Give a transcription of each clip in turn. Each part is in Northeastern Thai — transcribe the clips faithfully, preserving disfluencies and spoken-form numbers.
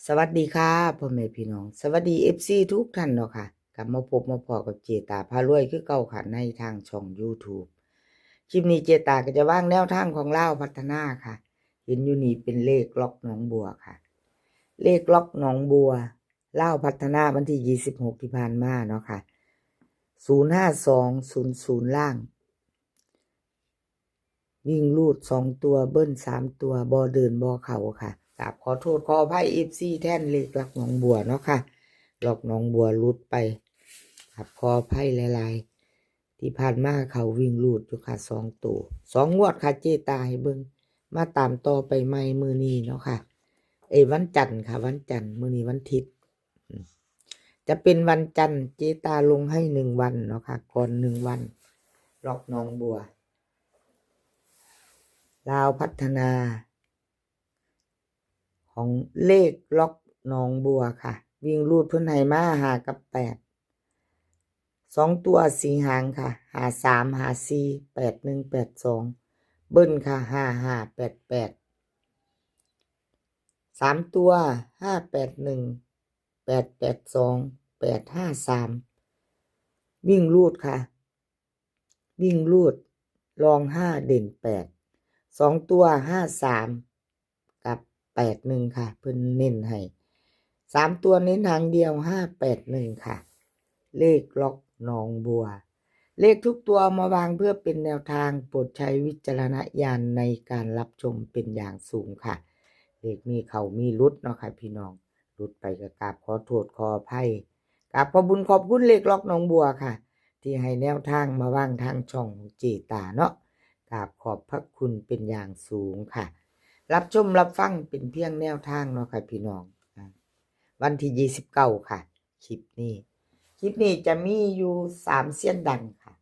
สวัสดีค่ะพ่อแม่พี่น้อง สวัสดี เอฟซี ทุกท่านเนาะค่ะ กลับมาพบมาพ้อกับเจตาพารวยคือเก่าค่ะ ในทางช่อง YouTube คลิปนี้เจตาก็จะวางแนวทางของลาวพัฒนาค่ะ เห็นอยู่นี่เป็นเลขล็อกหนองบัวค่ะ เลขล็อกหนองบัว ลาวพัฒนาวันที่ยี่สิบหกที่ผ่านมาเนาะค่ะ ศูนย์ห้าสอง ศูนย์ศูนย์ ล่าง วิ่งรูดสองตัว เบิ้ลสามตัว บ่เดินบ่เข้าค่ะ กราบขอโทษขออภัย เอฟซี แทนเลขล็อกหนองบัวเนาะค่ะ ล็อกหนองบัวหลุดไป กราบขออภัยหลายๆ ที่ผ่านมาเขาวิ่งรูดอยู่ค่ะ สองตัว สองงวดค่ะ เจตาให้เบิ่ง มาตามต่อไปใหม่มื้อนี้เนาะค่ะ เอ้ย วันจันทร์ค่ะ วันจันทร์ มื้อนี้วันอาทิตย์ อืม จะเป็นวันจันทร์ เจตาลงให้หนึ่งวันเนาะค่ะ ก่อนหนึ่งวัน ล็อกหนองบัว ลาวพัฒนา ของเลขล็อกหนองบัวค่ะ วิ่งรูดเพิ่นให้มา ห้า กับ แปด สองตัวสี่หางค่ะ ห้าสาม ห้าสี่ แปดหนึ่ง แปดสอง เบิ้ลค่ะ ห้าห้า แปดแปด สามตัว ห้าแปดหนึ่ง แปดแปดสอง แปดห้าสาม วิ่งรูดค่ะ วิ่งรูด รองห้า เด่นแปด สองตัว ห้าสาม กับ แปดหนึ่ง ค่ะ เพิ่นเน้นให้ สามตัวเน้นหางเดียว ห้าแปดหนึ่ง ค่ะ เลขล็อกหนองบัว เลขทุกตัวเอามาวางเพื่อเป็นแนวทาง โปรดใช้วิจารณญาณในการรับชมเป็นอย่างสูงค่ะ เลขมีเข้ามีหลุดเนาะค่ะพี่น้อง หลุดไปก็กราบขอโทษขออภัย กราบขอบบุญขอบคุณเลขล็อกหนองบัวค่ะ ที่ให้แนวทางมาวางทางช่องของเจตาเนาะ กราบขอบพระคุณเป็นอย่างสูงค่ะ รับชมรับฟังเป็นเพียงแนวทางเนาะค่ะพี่น้อง อ่า วันที่ยี่สิบเก้าค่ะ คลิปนี้ คลิปนี้จะมีอยู่สามเซียนดังค่ะ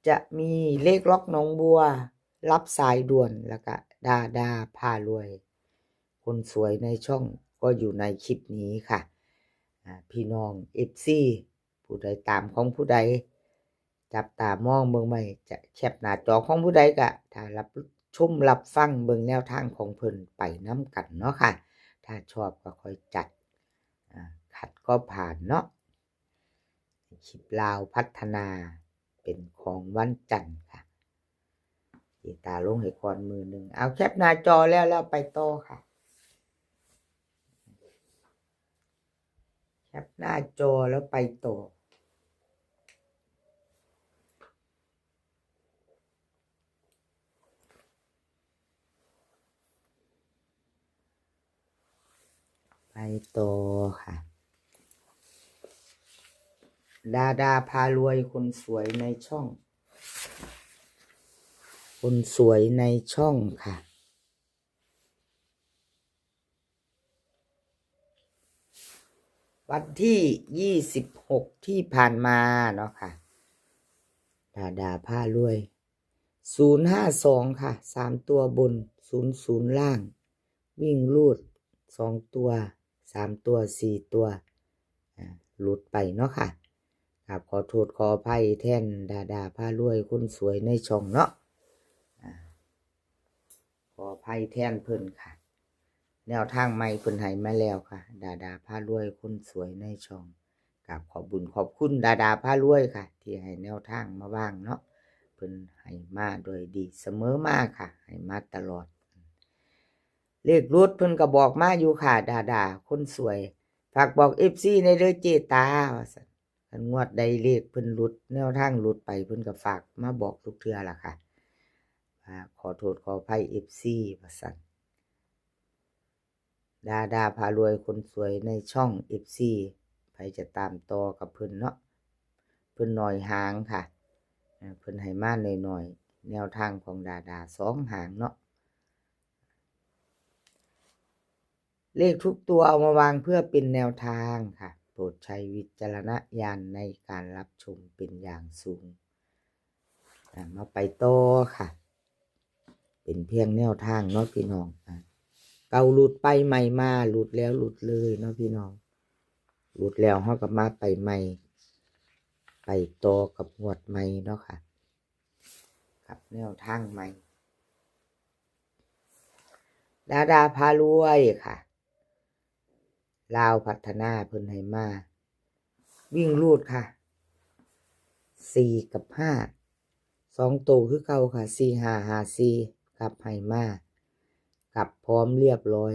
จะมีเลขล็อกหนองบัว รับสายด่วน แล้วก็ดาดาพารวย คนสวยในช่องก็อยู่ในคลิปนี้ค่ะ อ่า พี่น้อง เอฟซี ผู้ใดตามของผู้ใด จับตามองเบิ่งไว้ จะแคปหน้าจอของผู้ใดก็ ถ้ารับชมรับฟังเบิ่งแนวทางของเพิ่นไปนำกันเนาะค่ะ ถ้าชอบก็ค่อยจัด อ่า ขัดก็ผ่านเนาะ คลิปลาวพัฒนาเป็นของวันจันทร์ค่ะ เจตาลงให้ก่อนมื้อหนึ่ง เอาแคปหน้าจอแล้ว แล้วไปต่อค่ะ แคปหน้าจอแล้วไปต่อ ไปต่อค่ะ ดาดาพารวยคนสวยในช่อง คนสวยในช่องค่ะ วันที่ยี่สิบหกที่ผ่านมาเนาะค่ะ ดาดาพารวย ศูนย์ห้าสอง ค่ะ สามตัวบน ศูนย์ศูนย์ ล่าง วิ่งรูดสองตัว สามตัว สี่ตัว อ่า หลุดไปเนาะค่ะ ครับ ขอโทษขออภัยแทนดาดาพารวยคนสวยในช่องเนาะ อ่า ขออภัยแทนเพิ่นค่ะ แนวทางใหม่เพิ่นให้มาแล้วค่ะ ดาดาพารวยคนสวยในช่อง กราบขอบบุญขอบคุณดาดาพารวยค่ะ ที่ให้แนวทางมาวางเนาะ เพิ่นให้มาโดยดีเสมอมาค่ะ ให้มาตลอด เลขหลุดเพิ่นก็บอกมาอยู่ค่ะ ดาดาคนสวย ฝากบอก เอฟซี ในเด้อเจตา ว่าซั่น คันงวดใดเลขเพิ่นหลุด แนวทางหลุดไป เพิ่นก็ฝากมาบอกทุกเทื่อล่ะค่ะ ว่าขอโทษขออภัย เอฟซี ว่าซั่น ดาดาพารวยคนสวยในช่อง เอฟซี ไผจะตามต่อกับเพิ่นเนาะ เพิ่นน้อยหางค่ะ เอ่อ เพิ่นให้มาน้อยๆ แนวทางของดาดาสองหางเนาะ เลขทุกตัวเอามาวางเพื่อเป็นแนวทางค่ะ โปรดใช้วิจารณญาณในการรับชมเป็นอย่างสูง อ่ะ มาไปต่อค่ะ เป็นเพียงแนวทางเนาะพี่น้อง อ่ะ เก่าหลุดไปใหม่มา หลุดแล้วหลุดเลยเนาะพี่น้อง หลุดแล้วเฮาก็มาไปใหม่ ไปต่อกับงวดใหม่เนาะค่ะ กับแนวทางใหม่ ดาดาพารวยค่ะ ลาวพัฒนาเพิ่นให้มา วิ่งรูดค่ะ สี่ กับ ห้า สองโตคือเก่าค่ะ สี่ ห้า ห้า สี่ กลับให้มา กลับพร้อมเรียบร้อย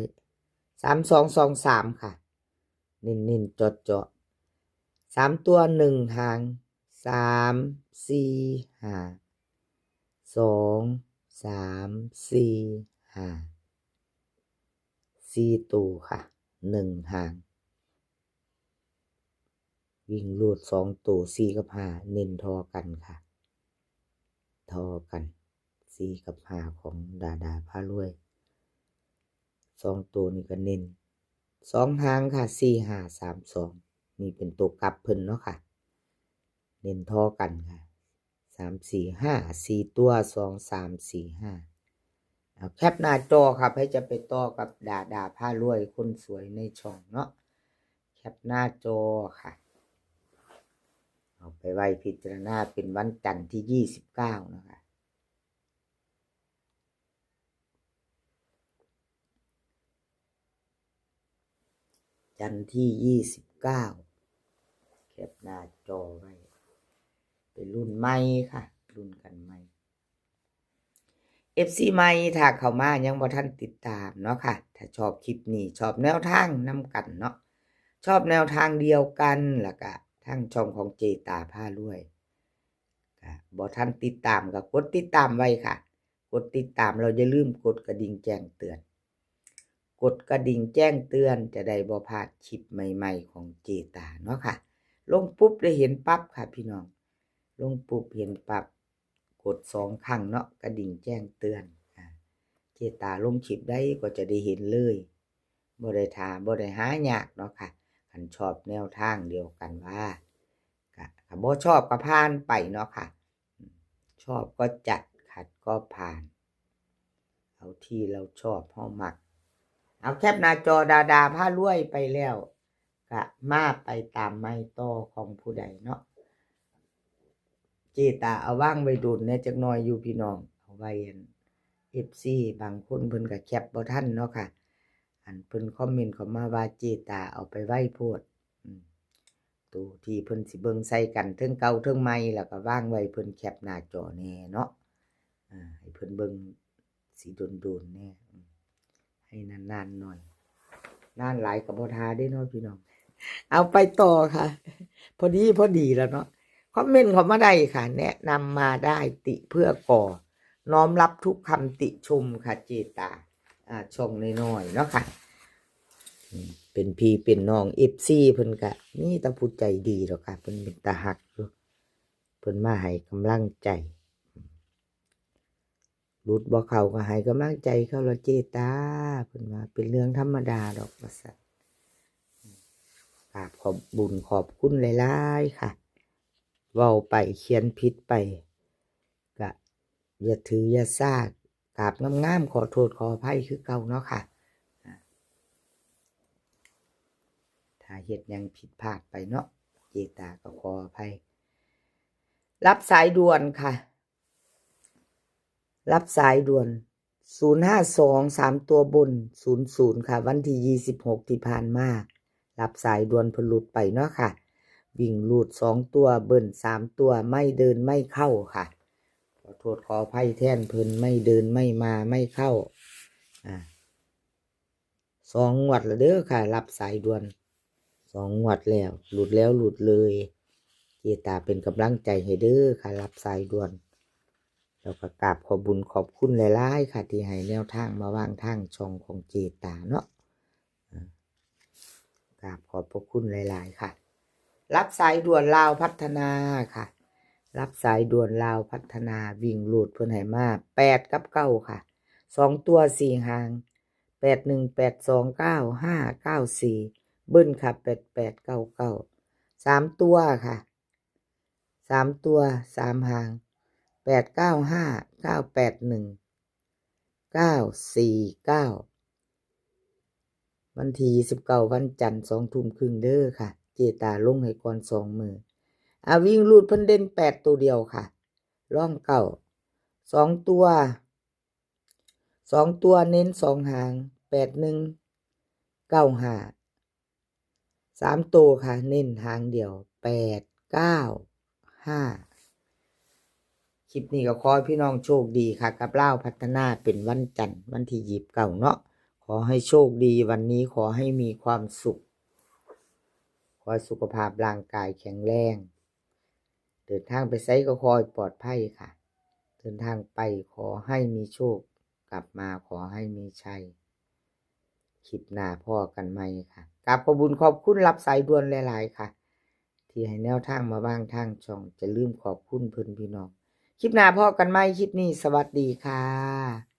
สาม สอง สอง สาม ค่ะ เน้นๆ เจาะๆ สามตัวหนึ่งหาง สาม สี่ ห้า สอง สาม สี่ ห้า สี่ตัวค่ะ หนึ่งหาง วิ่งรูดสองตัว สี่ กับ ห้า เน้นทอกันค่ะ ทอกัน สี่ กับ ห้า ของดาดาพารวย สองตัวนี่ก็เน้น สองหางค่ะ สี่ ห้า สาม สอง นี่เป็นตัวกลับเพิ่นเนาะค่ะ เน้นทอกันค่ะ สาม สี่ ห้า สี่ตัว สอง สาม สี่ ห้า เอาแคปหน้าจอค่ะ ใครจะไปต่อกับดาดาพารวยคนสวยในช่องเนาะ แคปหน้าจอค่ะ เอาไปไว้พิจารณาเป็นวันจันทร์ที่ ยี่สิบเก้า นะคะ จันทร์ที่ ยี่สิบเก้า แคปหน้าจอไว้ เป็นรุ่นใหม่ค่ะ รุ่นกันใหม่ เอฟซี ใหม่ถ้าเข้ามายังบ่ทันติดตามเนาะค่ะ ถ้าชอบคลิปนี้ ชอบแนวทางนำกันเนาะ ชอบแนวทางเดียวกัน แล้วก็ทางช่องของเจตาพารวย ก็บ่ทันติดตามก็กดติดตามไว้ค่ะ กดติดตามแล้วอย่าลืมกดกระดิ่งแจ้งเตือน กดกระดิ่งแจ้งเตือนจะได้บ่พลาดคลิปใหม่ๆ ของเจตาเนาะค่ะ ลงปุ๊บได้เห็นปั๊บค่ะพี่น้อง ลงปุ๊บเห็นปั๊บ กดสองครั้งเนาะ กระดิ่งแจ้งเตือน อ่า เจตาลงคลิปใดก็จะได้เห็นเลย บ่ได้ท่า บ่ได้หายากเนาะค่ะ คันชอบแนวทางเดียวกันว่า ก็ ก็บ่ชอบก็ผ่านไปเนาะค่ะ ชอบก็จัด ขัดก็ผ่าน เอาที่เราชอบ เฮามัก เอาแคปหน้าจอดาดาพารวยไปแล้ว ก็มาไปตามไม้ต่อของผู้ใดเนาะ เจตาเอาวางไว้โดนแหน่จักหน่อยอยู่พี่น้อง เอาไว้อัน เอฟซี บางคนเพิ่นก็แคปบ่ทันเนาะค่ะ อันเพิ่นคอมเมนต์เข้ามาว่าเจตาเอาไปไว้โพด อืม ตัวที่เพิ่นสิเบิ่งใส่กันเทิงเก่าเทิงใหม่ แล้วก็วางไว้เพิ่นแคปหน้าจอแหน่เนาะ อ่า ให้เพิ่นเบิ่งสิโดนๆแหน่ อืม ให้นานๆหน่อย นานหลายก็บ่ท่าเด้เนาะพี่น้อง เอาไปต่อค่ะ พอดีพอดีแล้วเนาะ คอมเมนต์เข้ามาได้ค่ะ แนะนำมาได้ ติเพื่อก่อ น้อมรับทุกคำติชมค่ะเจตา อ่า ช่องน้อยๆเนาะค่ะ อืม เป็นพี่เป็นน้อง เอฟซี เพิ่นก็มีแต่ผู้ใจดีดอกค่ะ เพิ่นเป็นตาฮักอยู่ เพิ่นมาให้กำลังใจ หลุดบ่เข้าก็ให้กำลังใจเขาละเจตา เพิ่นว่าเป็นเรื่องธรรมดาดอกว่าซั่น กราบขอบบุญขอบคุณหลายๆค่ะ เว้าไปเขียนผิดไป ก็อย่าถืออย่าซา กราบงามๆ ขอโทษขออภัยคือเก่าเนาะค่ะ อ่า ถ้าเฮ็ดหยังผิดพลาดไปเนาะ เจตาก็ขออภัย รับสายด่วนค่ะ รับสายด่วน ศูนย์ห้าสอง สามตัวบน ศูนย์ศูนย์ ค่ะ วันที่ ยี่สิบหก ที่ผ่านมา รับสายด่วนเพิ่นหลุดไปเนาะค่ะ วิ่งรูดสองตัว เบิ้ลสามตัว ไม่เดินไม่เข้าค่ะ ขอโทษขออภัยแทนเพิ่น ไม่เดินไม่มาไม่เข้า อ่า สองงวดแล้วเด้อค่ะ รับสายด่วน สองงวดแล้ว หลุดแล้วหลุดเลย เจตาเป็นกำลังใจให้เด้อค่ะ รับสายด่วน แล้วก็กราบขอบบุญขอบคุณหลายๆค่ะ ที่ให้แนวทางมาวางทางช่องของเจตาเนาะ อ่า กราบขอบพระคุณหลายๆค่ะ รับสายด่วนลาวพัฒนาค่ะ รับสายด่วนลาวพัฒนา วิ่งรูดเพิ่นให้มา แปด กับ เก้า ค่ะ สองตัว สี่ หาง แปดหนึ่ง แปดสอง เก้าห้า เก้าสี่ เบิ้ลค่ะ แปดแปด เก้าเก้า สามตัวค่ะ สามตัว สาม หาง แปดเก้าห้า เก้าแปดหนึ่ง เก้าสี่เก้า วันที่ ยี่สิบเก้า วันจันทร์ สองทุ่มครึ่งเด้อค่ะ เจตาลงให้ก่อนสองมื้อ อ่า วิ่งรูดเพิ่นเด่น แปด ตัวเดียวค่ะ รอง เก้า สองตัว สองตัวเน้นสองหาง แปดหนึ่ง เก้าห้า สามตัวค่ะ เน้นหางเดียว แปดเก้าห้า คลิปนี้ก็ขอให้พี่น้องโชคดีค่ะ กับลาวพัฒนาเป็นวันจันทร์ วันที่ยี่สิบเก้าเนาะ ขอให้โชคดีวันนี้ ขอให้มีความสุข ขอให้สุขภาพร่างกายแข็งแรง เดินทางไปไสก็ขอให้ปลอดภัยค่ะ เดินทางไปขอให้มีโชค กลับมาขอให้มีชัย คลิปหน้าพ้อกันใหม่ค่ะ กราบขอบบุญขอบคุณรับสายด่วนหลายๆค่ะ ที่ให้แนวทางมาบ้างทางช่อง จะลืมขอบคุณเพิ่นพี่น้อง คลิปหน้าพ้อกันใหม่ คลิปนี้สวัสดีค่ะ